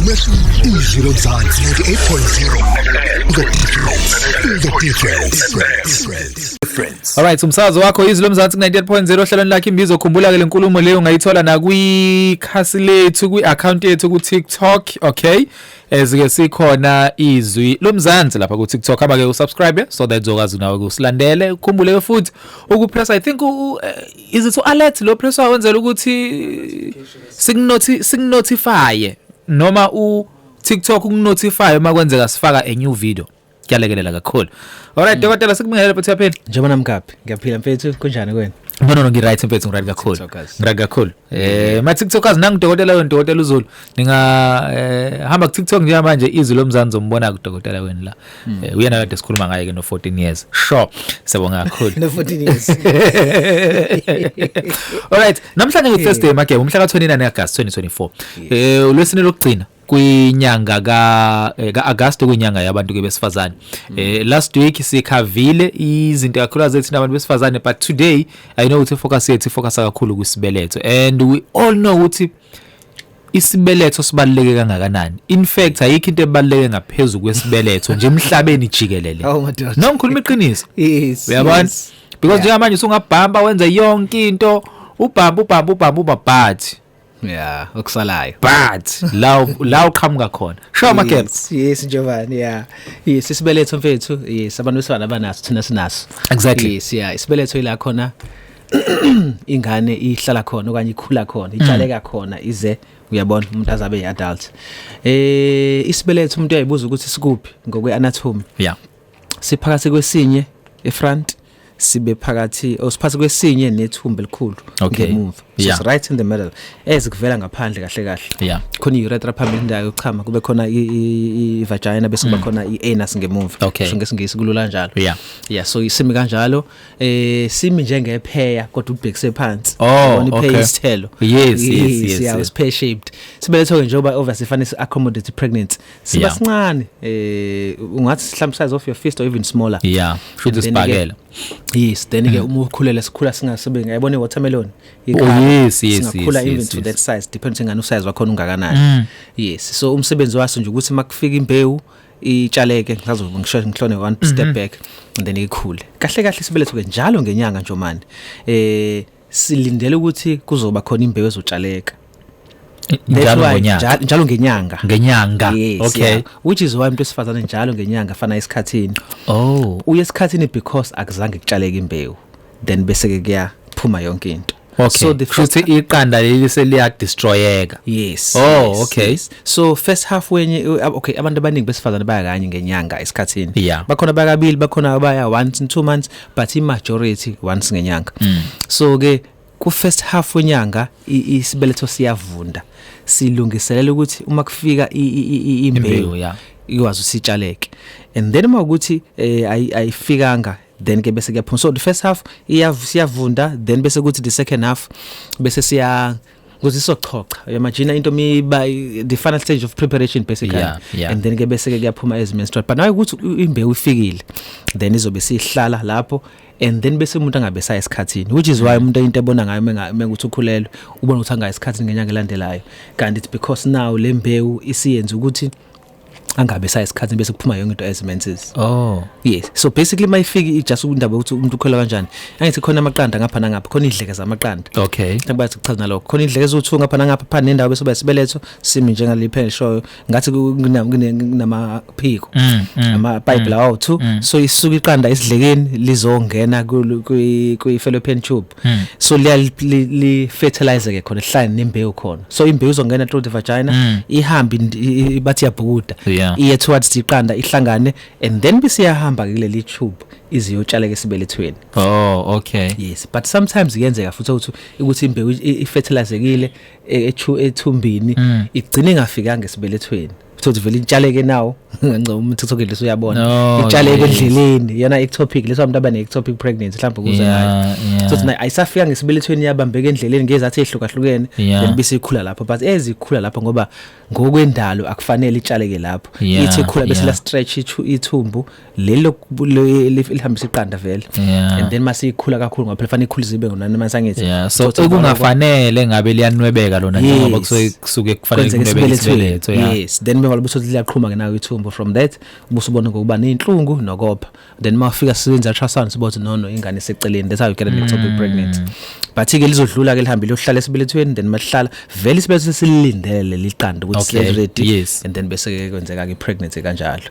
Ukwazi umehluko. Izwi Lomzansi 98.0. The difference. The difference. Difference. Alright, umsakazo wakho Izwi Lomzansi ku 98.0 ohlelweni lakhe Imbizo. Khumbula ke lenkulumo leyo ungayithola na kwikhasi lethu, kwi account yethu ku TikTok, okay? Ezike sikhona Izwi Lomzansi lapha ku TikTok. Hamba ke usubscribe so that uzokwazi nawe ukusilandele. Ukhumbule ke futhi ukupress, I think is it alert lo press wenzela ukuthi sikunotify noma u TikTok ukunotify uma kwenzeka sifaka a new video. Kuyalekelela kakhulu. Alright, dokotela, sikubingelele futhi, yaphila? Njengoba namkaphi, ngiyaphila mfethu, kunjani kwena? No, ngi-right mfethu, ngi-right kakhulu. TikTokers. Ngi-right kakhulu. Ma TikTokers, nangu dokotela wenu, dokotela uZulu. Ninga hamba ku TikTok njengamanje, Izwi Lomzansi, umbona ku dokotela wenu la. Uyena kade sikhuluma ngaye ke no 14 years. Sure. Siyabonga kakhulu. No 14 years. Alright, namhlanje ngu Thursday magebe, umhla ka 29 August 2024. Ulwesine lokugcina kwinyanga ka August, kwinyanga yabantu ke besifazane. Last week sikhavile izinto kakhulu zethu nabantu besifazane, but today I know ukuthi focus yethu focus kakhulu kwisibeletho, and we all know ukuthi isibeletho sibaluleke kangakanani. In fact, ayikho into ebaluleke ngaphezulu kwesibeletho nje emhlabeni jikelele. Oh madoda. No, ngikhuluma iqiniso. Uyabona? Because njengamanje usungabhamba, wenze yonke into, ubhamba, ubhamba, ubhamba, uba, but Yeah, okusalayo. But la uqhamuka khona. Sure, Mageba. Yes, Giovanni, yeah. Yes, isibeletho mfethu, yes, abantu besifana abanaso, thina sinaso. Yes, yeah, isibeletho ila khona ingane ihlala khona okanye ikhula khona, itshaleka khona ize, uyabona, umuntu azabe adult. Isibeletho umuntu uyayibuza ukuthi sikuphi ngokwe anatomy. Siphakathi kwesinye efront, sibe phakathi or siphakathi kwesinye nethumba elikhulu ngemuva, so it's right in the middle, ezikuvela ngaphandle kahle kahle. Khona i-urethra phambili, indawo yokuchama, kube khona i-vagina, bese kuba khona i-anus ngemuva. So ngesingisi kulula kanjalo. Yeah, so isimi kanjalo, simi njengepheya kodwa ubhekise phansi. Yabona ipheya, isithelo. Yes. Yeah, it's pear shaped sibeletho ke, njengoba obviously fanele si accommodate pregnancy, siba sincane, ungathi mhlawumbe size of your fist or even smaller. Yeah, futhi And then sibhakela. Yes, then ke uma ukhulele sikhula singasebenzi, ngayibona i-watermelon. Oh, yes. Singakhula even to that size, depends ngani usize wakhona ungakanani. Yes, so umsebenzi waso nje ukuthi makufika imbewu itshaleke, ngisazobe ngisho ngihlone one step back, and then ikhule kahle kahle isibeletho ke. Njalo ngenyanga njomani silindele ukuthi kuzoba khona imbewu ezotshaleka. That's Njalo why ngonyaka? Njalo ngenyanga. Ngenyanga. Yes, yeah. Which is why umuntu wesifazane njalo ngenyanga fana esikhathini. Uye esikhathini because akuzange kutshaleke imbewu, then bese ke kuyaphuma yonke into. So the futhi iqanda leli seliya destroyeka. Yes. Oh, yes, okay. Yes. So first half wenye, okay, abantu abaningi besifazane baya kanye ngenyanga esikhathini. Bakhona bakabili, bakhona abaya once in 2 months, but i majority once ngenyanga. So ke ku first half wenyanga isibeletho siyavunda, silungiselela ukuthi uma kufika imbewu, imbewu ikwazi usitshaleke, and then uma ukuthi ayifikanga, then ke bese kuyaphuma. So the first half siyavunda, then bese kuthi the second half bese siya ukuthi isochocha, imagine into miba the final stage of preparation basically. And then ke bese ke kuyaphuma as menstrual, but nawe ukuthi imbewu ifikile, then izobe sihlala lapho, and then bese umuntu angabe saya esikhathini, which is why umuntu into ebona ngayo mengukuthi ukhulelwe, ubona ukuthi angayi esikhathini ngenyanga elandelayo, kanti it's because now le mbewu isiyenza ukuthi angabe saya esikhathini, bese kuphuma yonke into as menses. Yes, so basically mayifiki just indaba ukuthi umuntu ukhwela kanjani, angithi khona amaqanda ngapha nangapha, khona idleke zamaqanda. Mhlawumbe bathi kuchaza nalokho, khona idleke eziwu2 ngapha nangapha, phana nendawo, bese besibeletho simi njengaliphe lishoyo ngathi kunamaphiko, ama pipe lawo awu2. So isuka iqanda esidlekeni lizongena kwi fallopian tube, so liya li fertilize ke khona, lihlale nembewu khona. So imbewu izongena through the vagina, ihambe bathi yabhukuda, iye towards iqanda, ihlangane, and then bese iyahamba ke kuleli tube iziyotshaleka esibelethweni. Oh, okay. Yes, but sometimes kuyenzeka futhi ukuthi imbewu ifertilizekile ethumbini, igcine ingafikanga esibelethweni, futhi vele itshaleke nawo. Ngicabanga uma TikTok leso uyabona. No, Itshaleke yes. endleleni, yona ectopic leso abantu abane ectopic pregnancy mhlawumbe kuze ngayo. So thina ayisafika ngesibelethweni, yabambeka endleleni ngezathu ezihlukahlukene, then bese ikhula lapho, but ezikhula lapho ngoba ngokwendalo akufanele itshaleke lapho. Ithi ikhula bese la stretch ithumbu leli lihambisa iqanda vele, and then mase ikhula kakhulu, ngoba phela fanele ikhule zibe ngonani mase angithi. Yeah, so okungafanele ngabe liyanwebeka lona njengoba kusuke kufanele kwenzeka kunwebeke esibelethweni. isibeletho, yeah. Yes, then beva bese liyaqhuma ke nayo ithumbu. From that ubusubona ngokuba nezinhlungu nokopha, then mawufika sisenza ultrasound sibona ukuthi no, ingane iseceleni. That's how you get an ectopic pregnancy, but ke lizodlula ke, lihambe liyohlala esibelethweni, then masihlala vele isibeletho silindele leli qanda ukuthi ready, and then bese ke kwenzeka ke pregnancy kanjalo,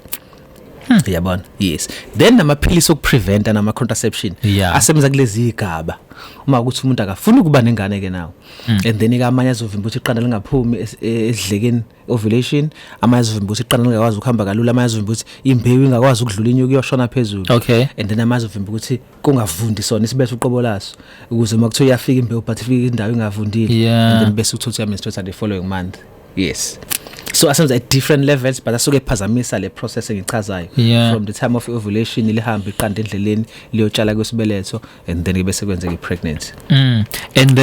uyabona. Yes, then namaphilisi okupreventa nama contraception asebenza kulezi igaba uma ukuthi umuntu akafuni ukuba nengane ke nawo, and then ke amanye azovimba ukuthi iqanda lingaphumi esidlekeni, ovulation, amanye azovimba ukuthi iqanda lingakwazi ukuhamba kalula, amanye azovimba ukuthi imbewu ingakwazi ukudlula inyuku iyoshona phezulu, and then amanye azovimba ukuthi kungavundi sona isibeletho uqobo laso, ukuze uma kuthiwa iyafika imbewu but ifike indawo ingavundile, and then bese uthola uya-menstruate the following month. Yes, so asebenza at different levels, but asuke ephazamisa le process engichazayo from the time of ovulation, lihambe iqanda endleleni liyotshala kwesibeletho, and then bese kwenzeka i-pregnancy. And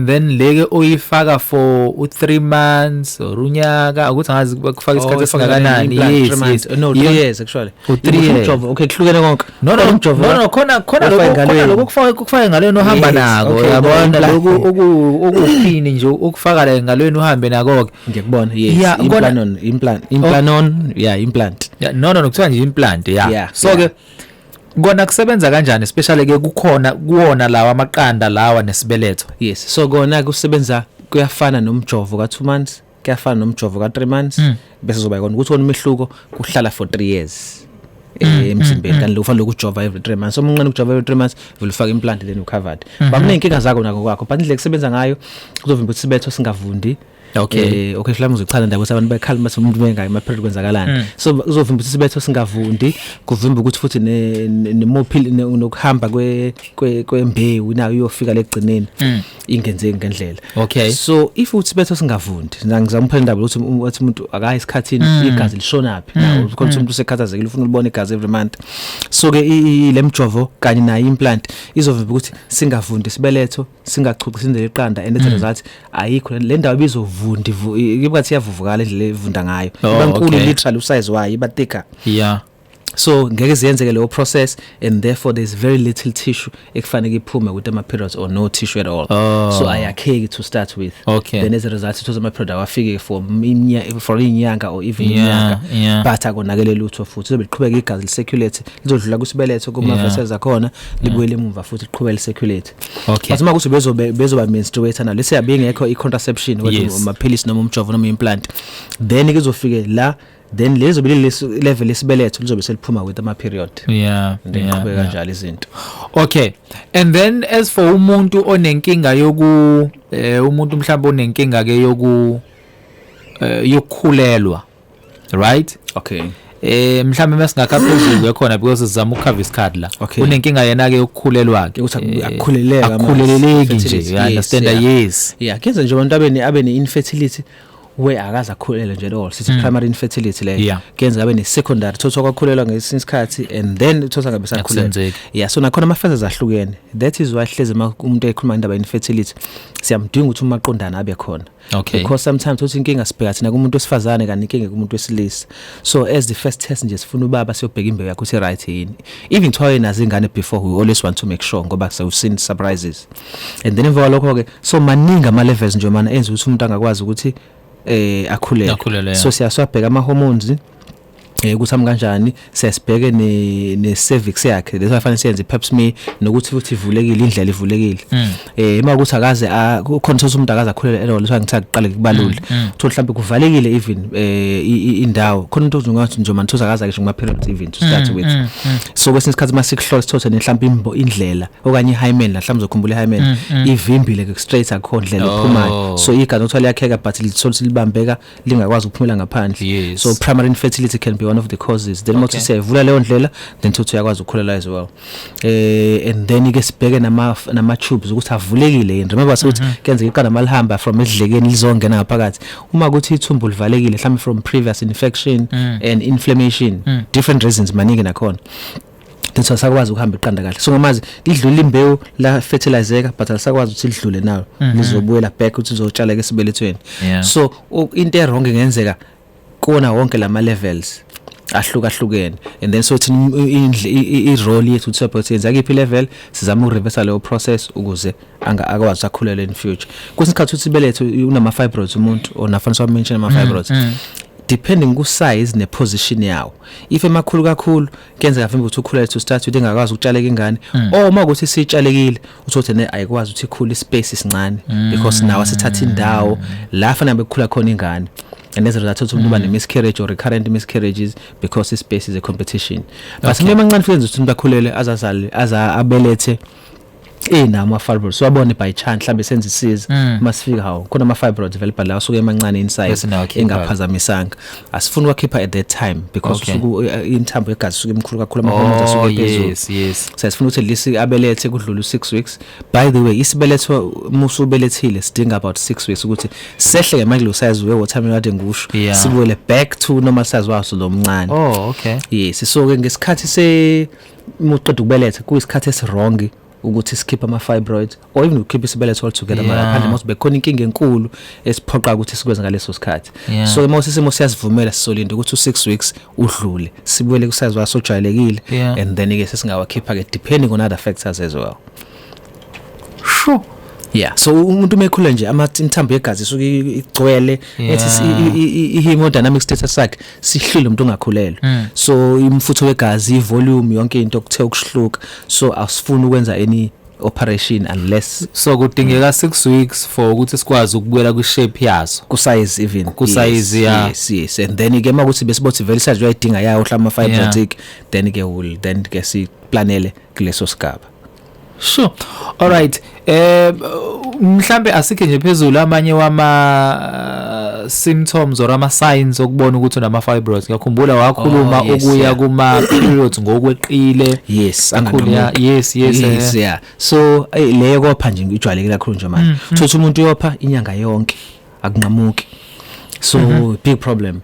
then leke oyifaka for u3 months or unyaka, ukuthi angazi kufaka isikhathi esingakanani. Yes. No, 3 years actually. U-three years. Umjovo, okay, kuhlukene konke. No, Umjovo no, khona ofaka lokho khona engalweni. lokho kufaka engalweni ohamba nako, no, uyabona, implant. lokhu okuphini nje ukufaka la engalweni uhambe nako ke. Ngiyakubona, yes. Yeah. Implanon, implant, implanon, yeah, implant. Yeah, no, kuthiwa nje implant, yeah. So ke kona kusebenza kanjani, especially ke kukhona kuwona lawa amaqanda lawa nesibeletho? Yes, so kona kusebenza kuyafana nomjovo ka 2 months, kuyafana nomjovo ka 3 months, bese zoba ikona ukuthi wona umehluko kuhlala for 3 years emzimbeni, kanti lo ufanele ukujova every 3 months. So uma unqena ukujova every 3 months, vele ufaka implant, then you covered. Bakuneyinkinga zakho nako kwakho, but indlela kusebenza ngayo kuzovimba ukuthi sibeletho singavundi. Okay, mhlawumbe uzochaza indaba ukuthi abantu bekhala mase umuntu bengayi ama period, kwenzakalani. So kuzovimba ukuthi sibeletho singavundi, kuvimba ukuthi futhi nemophili nokuhamba kwembewu nayo iyofika legcineni ingenzeki ngendlela. So if uthi sibeletho singavundi, ngizama ukuphela indaba ukuthi wathi umuntu akayi esikhathini, igazi lishonaphi nawo, khona ukuthi umuntu usekhathazekile, ufuna ukubona igazi every month. So ke le mjovo kanye nayo implant izovimba ukuthi singavundi sibeletho, singachuchi sindele iqanda, and as a result ayikho le ndawo ibizovundi, ibathi iyavuvukala indlela evunda ngayo, iba nkulu, literally usize wayo iba thicker. So ngeke ziyenzeke leyo process, and therefore there's very little tissue ekufanele iphume with ama periods or no tissue at all. So ayakheki to start with. Then as a result ithoza ama period awafike for inyanga or even inyanga, but akonakele lutho futhi, lizobe liqhubeka igazi licirculate, lizodlula kusibeletho kuma vessels akhona, libuyele emuva futhi liqhubeke licirculate. But uma kuthi bezoba menstruate na lese yabe ingekho i-contraception, whether amaphilisi noma umjovo noma implant, then kuzofike la, then lezo level lesibeletho lizobe seliphuma with ama period, and then qhubeka kanjalo izinto. Okay. And then as for umuntu onenkinga yoku umuntu mhlawumbe onenkinga ke yokukhulelwa, right? Okay. Mhlawumbe masingakha phezulu khona because sizama ukucover isikhathi la. Unenkinga yena ke yokukhulelwa ke. Ukuthi akukhuleleka. Akukhuleleki nje, Infertility, you understand? Yes, yeah. Yes. Yeah, kuyenza nje abantu abe ne infertility where akaze akhulelwe nje at all, sithi primary infertility leyo. Kuyenza abe ne secondary, thotha kwakhulelwa ngesinye isikhathi and then thotha ngabe sakhulelwa. Akusenzeki. Yeah, so nakhona ama factors ahlukene. That is why hleze uma umuntu ekhuluma indaba ye infertility siyamdinga ukuthi umaqondana abe khona, because sometimes uthi inkinga sibheka thina kumuntu wesifazane kanti inkinga kumuntu wesilisa. So as the first test nje sifuna ubaba siyobheka imbewu yakho ukuthi right yini, even though nazo ingane before, we always want to make sure ngoba so we've seen surprises. And then emva kwalokho ke, so maningi ama levels nje mana enza ukuthi umuntu angakwazi ukuthi akhulelwe. Akhulelwe, yeah. So siyaswabheka ama hormones ukuthi ami kanjani, siyasibheke ne cervix yakhe, that's why fanele siyenze pap smear, nokuthi futhi ivulekile, indlela ivulekile. Uma ukuthi akaze kukhona ukuthi umuntu akaze akhulele at all, so ngithi aqale kubalule, uthola mhlawumbe kuvalekile even indawo khona, umuntu uzungathi nje manje akaze ngisho kuma periods even to start with. So kwesinye isikhathi masikuhlola sithothe mhlawumbe indlela okanye ihymen la, mhlawumbe uzokhumbula ihymen ivimbile ke straight, akho ndlela ephumayo, so igazi uthola liyakheka but lithola libambeka lingakwazi ukuphumela ngaphandle. So primary infertility can be one of the causes. Then mawuthi siyayivula leyo ndlela, then thothi uyakwazi ukukhulela as well. And then ke sibheke nama tubes ukuthi avulekile yini. Remember ukuthi kuyenzeka iqanda malihamba from edlekeni lizongena ngaphakathi, uma kuthi ithumbu livalekile mhlawumbe from previous infection and inflammation, different reasons maningi nakhona, then sasakwazi ukuhamba iqanda kahle. So ngamazi lidlula imbewu la fertilizeka, but alisakwazi ukuthi lidlule nayo, lizobuyela back ukuthi lizotshaleka esibelethweni. So into e-wrong ingenzeka kuwona wonke lama levels ahlukahlukene, and then so thina i-role yethu ukuthi support yenza kiphi level, sizama ukureverse leyo process ukuze anga akwazi akhulele in future. Kwesinye isikhathi uthi belethe unama fibroids umuntu, or nafana so mention ama fibroids, depending ku size ne position yawo, if emakhulu kakhulu kuyenzeka vimba ukuthi ukhulele to start with, engakwazi ukutshaleka ingane, or uma ukuthi sitshalekile uthothi ne ayikwazi ukuthi ikhule, ispace isincane because nawo asithatha indawo la fanele bekukhula khona ingane, and as a result umuntu uba ne miscarriage or recurrent miscarriages because ispace is a competition. But emancane futhi ukuthi umuntu akhulele azazale aza abelethe enama ama fibroids, siwabone by chance mhlambe senze isiza, masifika hawo khona ama fibroids vele la asuke emancane inside, Bese nawakhipha. Engaphazamisanga. Asifuni ukuwakhipha at that time because usuku inthambo yegazi isuke imkhulu kakhulu, ama hormones asuke phezulu. Siyasifuna ukuthi at least abelethe kudlula u6 weeks. By the way, isibeletho musu ubelethile sidinga about 6 weeks ukuthi sehle ngemanje size we watermelon kade ngusho, sibuyele back to normal size waso lo mncane. Oh, okay. Yes, so ke ngesikhathi se muqeda ukubeletha kuyisikhathi esiwrong ukuthi sikhiphe ama fibroids or even ukukhipha isibeletho altogether, ngaphandle mase bekhona inkinga enkulu esiphoqa ukuthi sikwenze ngaleso sikhathi. So uma isimo siyasivumela, sizolinda ukuthi u6 weeks udlule, sibuyele kusize waso ojwayelekile, and then ke sesingawakhipha ke depending on other factors as well. Yeah, so umuntu mekhula nje ama imithambo yegazi isuke igcwele, ethi i-hemodynamic status sakhe sihlile umuntu ongakhulelwe. So imfutho wegazi, ivolume, yonke into kuthe ukuhluka, so asifuni ukwenza any operation unless So kudingeka 6 weeks for ukuthi sikwazi ukubuyela ku shape yaso. Ku size even. Ku size, yeah. Yes, and then ke makuthi besibothi vele size uyayidinga yayo mhlawumbe ama fibrotic, then ke will then ke siplanele kuleso sigaba. Sure. All right. Mhlambe asikhe nje phezulu amanye wama symptoms or ama signs okubona ukuthi unama fibroids. Ngiyakhumbula wakhuluma Oh, yes, ukuya kuma periods ngokweqile. Yes. Kakhulu, yeah. Anganqamuki. Yes. Yes, yeah, so leyo kopha nje ijwayelekile kakhulu nje manje, uthola umuntu uyopha inyanga yonke akunqamuki, so big problem.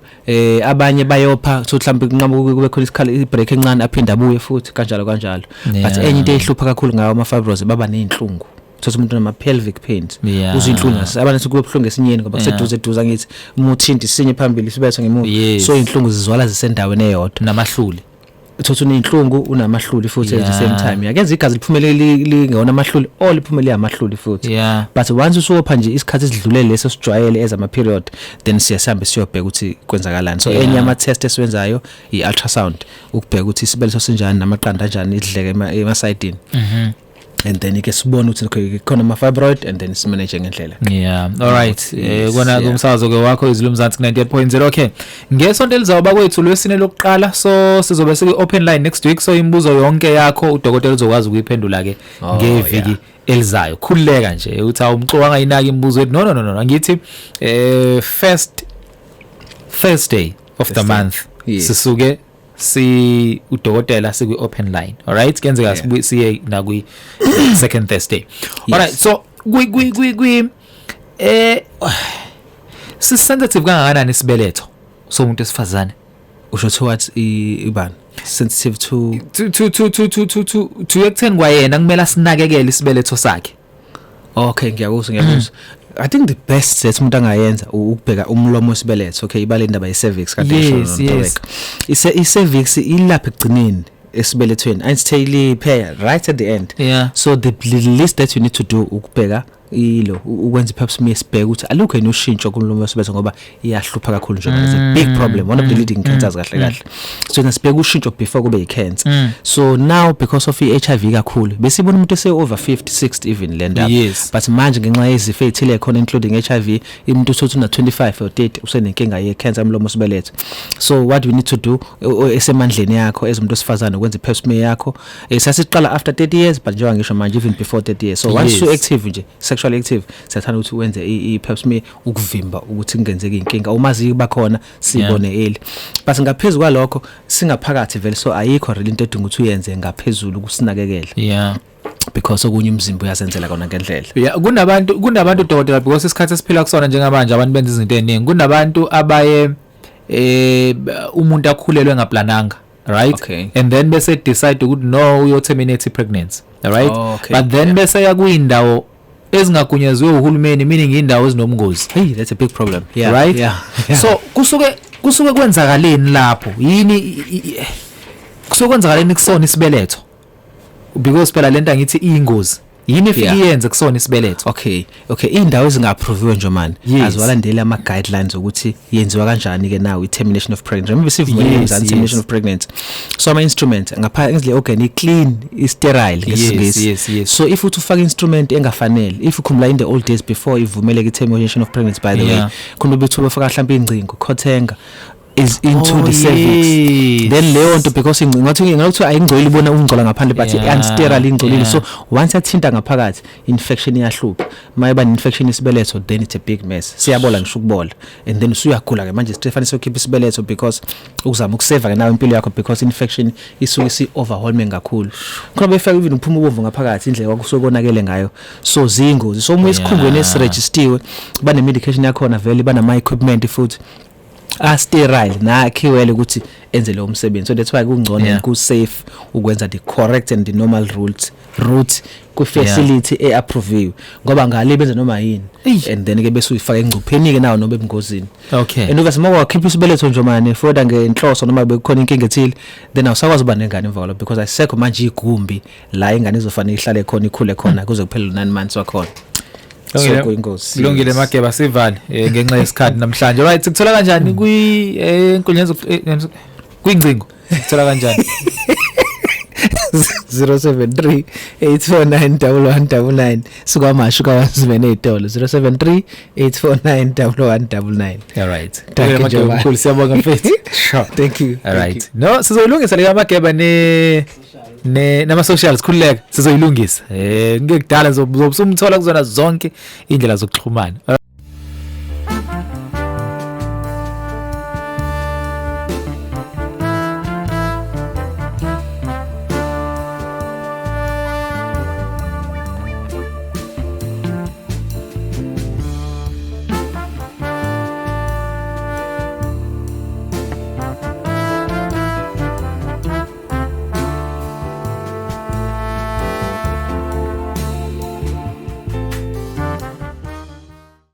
Abanye bayopha so mhlawumbe kunqamuka kube khona isikhala, ibreak encane, aphinde abuye futhi, kanjalo kanjalo. But enye into ehlupha kakhulu ngawo ama fibroids, baba nezinhlungu, uthola umuntu nama pelvic pains, uzwa inhlungu, abanye kube buhlungu esinyeni ngoba kuseduze eduze, angithi uma uthinta isinye phambili sibethe ngemuva. So inhlungu zizwala zisendaweni eyodwa. Namahluli. Uthothi uneyinhlungu, unamahluli futhi at the same time. Yakenza igazi liphumele lingewona amahluli or liphumele amahluli futhi. But once usopha nje isikhathi esidlule leso sijwayele as ama period, then siyasihambe siyobheka ukuthi kwenzakalani. So enye ama test esiwenzayo i ultrasound ukubheka ukuthi isibeletho sinjani, namaqanda anjani, idleke emasayidini, and then ke sibone ukuthi okay, khona ama fibroid, and then simanage ngendlela. Yeah, all right. Kona kumsakazo ke wakho Izwi Lomzansi 98.0. Okay. Ngesonto elizayo bakwethu, lwesine lokuqala, so sizobe siku open line next week, so imibuzo yonke yakho udokotela uzokwazi ukuyiphendula ke ngeviki elizayo. Khululeka nje uthi awumco angayinaki imibuzo yethu. No, no, no, no. Angithi first Thursday of the Thursday. month sisuke si udokotela sikwi open line. All right? Kuyenzeka sibuye siye na kwi second Thursday. All right. So kwi si sensitive kangakanani isibeletho somuntu esifazane? Usho towards ibani sensitive to? To ekutheni kwayena kumele asinakekele isibeletho sakhe. Okay, ngiyakuzwa, ngiyakuzwa. I think the best that umuntu angayenza ukubheka umlomo wesibeletho. Okay, ibale indaba ye cervix kade ngisho noNtobeka. Ise i cervix ilapha ekugcineni esibelethweni, ayisithe liphe right at the end. So the least that you need to do ukubheka ilo ukwenza i-pap smear, sibheke ukuthi alukho yini ushintsho kumlomo wesibeletho, ngoba iyahlupha kakhulu nje, it's a big problem, one of the leading cancers kahle kahle. So nasibheka ushintsho before kube i-cancer. So now because of i-HIV kakhulu besibona umuntu ese over 50, 60 even le ndaba, but manje ngenxa yezifo ezithile khona including HIV, umuntu uthi una 25 or 30 usenenkinga ye-cancer umlomo wesibeletho. So what we need to do esemandleni yakho as umuntu wesifazane ukwenza i-pap smear yakho. Sasiqala after 30 years, but njengoba ngisho manje, even before 30 years. So once you active nje sexual sexually active, siyathanda ukuthi wenze i-pap smear ukuvimba ukuthi kungenzeki inkinga uma ziba khona, sibone early. But ngaphezulu kwalokho singaphakathi vele, so ayikho really into edinga ukuthi uyenze ngaphezulu ukusinakekela because okunye umzimba uyazenzela kona ngendlela. Yeah, kunabantu dokotela, because isikhathi esiphila kusona njengamanje abantu benza izinto eziningi. Kunabantu abaye umuntu akhulelwe ngaplananga, right? And then bese decide ukuthi no, uyo terminate pregnancy, right? Oh, okay. But then bese ya kuyindawo ezingagunyaziwe uhulumeni, meaning indawo ezinomngozi. Hey, that's a big problem, yeah. Right? Yeah. So kusuke kwenzakaleni lapho? Yini kusuke kwenzakaleni kusona isibeletho? Because phela lento angithi iyingozi, yini efike iyenze kusona isibeletho? Okay, indawo ezinga-approviwe nje man aziwalandeli ama guidelines ukuthi yenziwa kanjani ke now i-termination of pregnancy. Remember, sivumele eMzansi termination of pregnancy, so ama instrument ngapha ngizile organ i-clean, i-sterile ngesiNgisi. yes, yes. So if uthi ufaka instrument engafanele, if ukhumbula in the old days before ivumeleke i-termination of pregnancy, by the way, khona bethu bafaka mhlawumbe ingcingo, cottenga is into the cervix. Then leyo nto, because ngathi ayingcoli, ibona ungcola ngaphandle, but unsterile, ingcolile. So once yathinta ngaphakathi, infection iyahlupha. Mayiba infection isibeletho, then it's a big mess, siyabola ngisho ukubola, and then usuyagula ke manje, sifanele sokhipha isibeletho because ukuzama ukuseva ke nawe impilo yakho, because infection isuke isi overwhelming kakhulu. Khona befaka even uphuma ubomvu ngaphakathi, indlela kwakusuke konakele ngayo. So zingozi. So uma esikhungweni esiregistiwe, bane medication yakhona vele, banama equipment futhi a sterile nakhiwele ukuthi enze lo msebenzi. So that's why kungcono, ku safe ukwenza the correct and the normal route ku facility e approviwe, ngoba ngale benza noma yini and then ke bese uyifaka engcupheni ke nawo noma ebungozini. And obviously uma wakhipha isibeletho nje mane foda ngenhloso noma bekukhona inkinga ethile, then awusakwazi uba nengane emva kwalokho, because ayisekho manje igumbi la ingane izofanele ihlale khona, ikhule khona kuze kuphele 9 months wakhona. So kuyingozi. Kulungile Mageba, sivale ngenxa yesikhathi namhlanje. Right, sikuthola kanjani kwi enkundleni kwingcingo? Sikuthola kanjani? 073 849 1199, siKwaMashu kwaWazimene ezitolo, 073 849 1199. All right. Thank you, Mageba Njengoba. mkhulu, siyabonga mfethu. Sure. Thank you. All right. No, sizoyilungisa le kaMageba ne nama socials, khululeka, sizoyilungisa. Ngeke kudala ngizobe usumthola kuzona zonke indlela zokuxhumana.